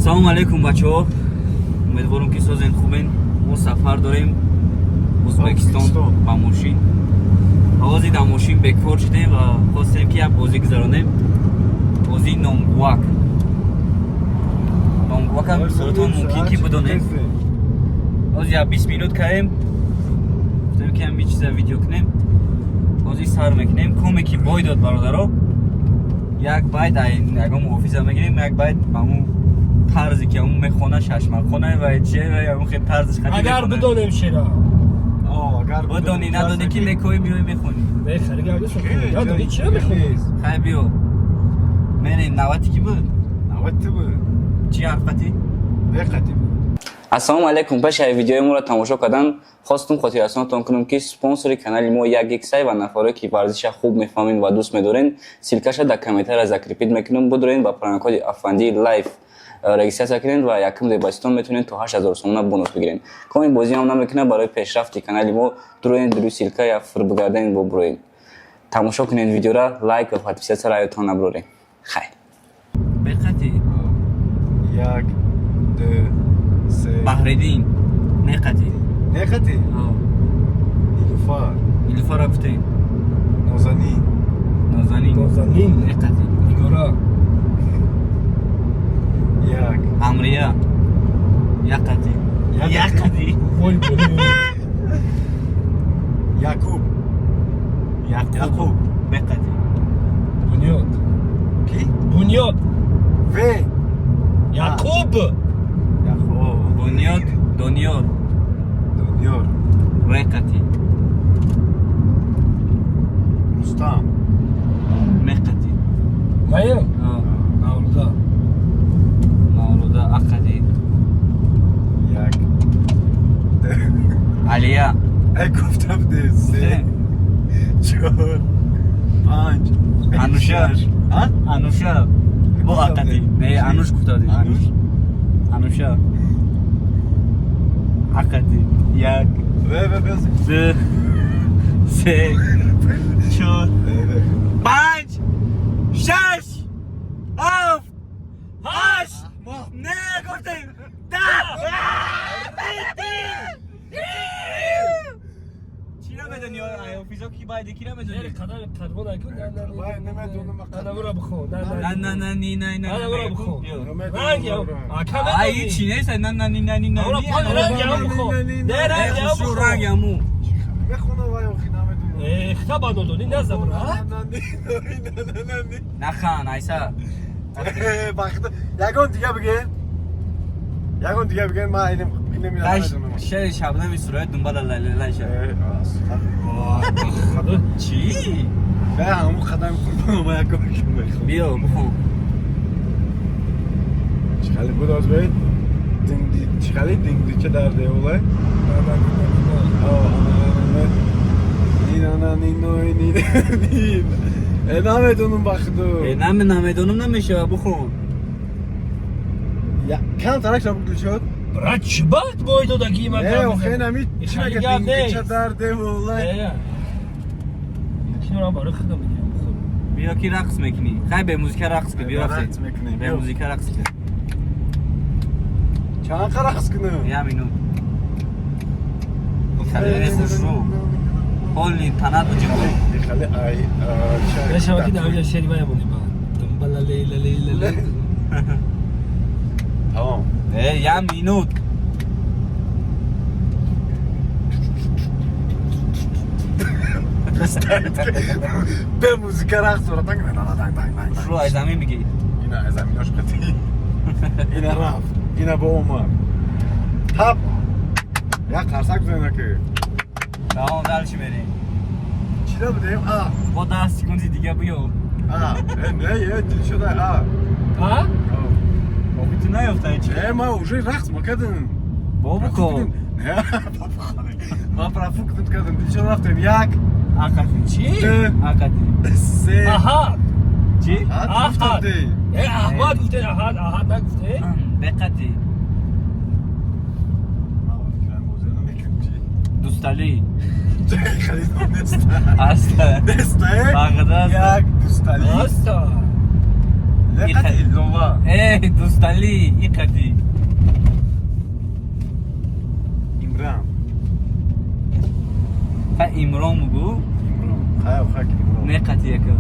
Салому алейкум, бачаҳо, умедворам, ки созен, хубен. Мо сафар дорем Ӯзбекистон. Ӯзбекистон. Ба мошин. Ҳозир дар мошин бекор шудем ва хостем, ки як бозӣ гузаронем, бозии номгувак. Номгувакам бисёртон мумкин ки бидонем. Ҳозир як 20 минут кардем, гуфтем, ки ҳамин чиза видео кунем. Ҳозир сар мекунем. Коме ки бой дод, бародаро, як байт ягон муҳофиза мегирем, як байт ҳамун тарзе, ки ҳамун мехона, шашмақхона ва чие ва ҳамун хел тарзиш хати Агар мехона. бидонем шера. Агар Бидонӣ, надонӣ, ки мекои, биёй, мехонӣ. Мехари гап. Надонӣ, чира мехонӣ? Хай, биё, мерем. Навбати ки буд? Навбати буд. Чӣ ҳарфати? Беқати буд. Ассалому алайкум! Пеш аз видеои моро тамошо кардан хостум хотиррасонатон кунам, ки спонсори канали мо як иксай ва нафаре, ки варзиша хуб мефаҳмед ва дӯст медорен, ссылкаша дар комментария закрепить мекунам. Будурен, ба промокоди Афанди Лайф регистрация кунед ва якум депозитон метавонед то 8000 сомона бонус бигиред. Коми бозӣ ҳам намекунад, барои пешрафти канали мо дуроен, дуруи ссылка я фур бигарден, бо буроен, тамошо кунед видеора, лайк ва подписаться ёдтон набурорем. Хай, беқати. Як, ду, се. Баҳриддин, неқати. Неқати. Нилуфар. Нилуфара гуфтем. Нозанин. Нозанин. Нозанин. Неқати. Нигора. Як. Амрия, яқати. Яқати. Яқати. Вой, бунёд. Якуб. Яқуб. Яқуб. Беқати. Бунёд. Ки? Бунёд. В. Яқуб. Яқуб. Бунёд, Дониёр. Дониёр. Реқати. Рустам. Меқати. Маям. Мавлуда. Мавлуда, ақати. Як, ду. Алия. Ай, гуфтам, ду, се, чор, панҷ. Ануша. Шаш. А? Ануша бо ақати, не, Ануш гуфта будем. Ануш? Ануша, ақати. Як, В, В, В. ду, се, чор, В, В. панҷ, шаш, ҳафт, ҳашт, не, гуфтем, 10. Чӣ намедонӣ, ҳофизо, ки байде, ки намедонӣ? Қадам қадмон акун. Вай, намедонам. Ана ура бихон. На, на, на, ни, на, на. Ана ура бихон. Намедонам. Ранг я. Ака. Ай, ҳичи нест. На, на, ни, на, ни, на. Ура ни, пон ана. ранг я бихон. Не, ранг я Хушрӯ, бихон. ранг яму. Мехонам, вай, охи намедонам. Э, хитаба надонӣ, назабра. На, на, ни, на, на, на, ни. Нахан, айса. Бахта. Ягон дига бигем. Ягон дига бигем, ман инем намедонам. Шери Шабнами Сурая, дунбала лайлайша. Чӣ? Бе, ҳамун қадами қурбон, ма ягон мехонам. Биё, бихон. Чӣ хеле буд, оз бе? Динг, чӣ хеле дингдича дар деволай? Ни, на, на, ни, ной, ни, ни. Э, намедонам, бахту. Э, намедонам, намешава, бихон. Я кам тарак шаб шуд? Брат, чӣ бад бой додагӣ ман? Не, охе, нами чӣ хеле мега, гап дингдича нест. дар деволай. Кинорам барои худам мегирам. Биё, ки рақс мекунӣ. Хай, бе музика рақс кун, биё. Рақс мекунем. Бе музика рақс кун. Чанд қа рақс кунам? Я минут. Хеле хушрӯ. Ҳоли танат буҷиқо. Хеле ай. Мешава ки дар шери вай монӣ ба. Думбала лейла лейла лейла. Тамом. Э, я минут. Бе музика рақс дора. Танг танг танг танг танг. Хушрӯ, ай замин бигӣ. Ина аз заминош қатӣ. Ина рафт. Ина бо омад. Тап. Як қарсак бизана ки. Тамом, дальше мерем. Чӣ будем? А. Бо 10 секунди дига биё. А. Э, не, е, дил шуда. А. А? Охи, ту наёфтай чӣ? Э, ма уже рақс макадам. Бо буко. Не, ма профукнут кардам. Дил шуда, рафтем. Як, Ақати. Чӣ? ду, Ақати. се. Аҳад. Чӣ? Ҳад гуфтам, ди. Э, Аҳмад гуфте, аҳад, аҳад нагуфте? Беқати. Дӯсталӣ. Хеле нест. Аста. Нест, э? Бағда аст. Як, дӯсталӣ. Аста. Не қати лола. Э, дӯсталӣ, иқати. Имран. Ха, Имрон бугу. Имрон. Хай, хай, Имрон. Не қати яка.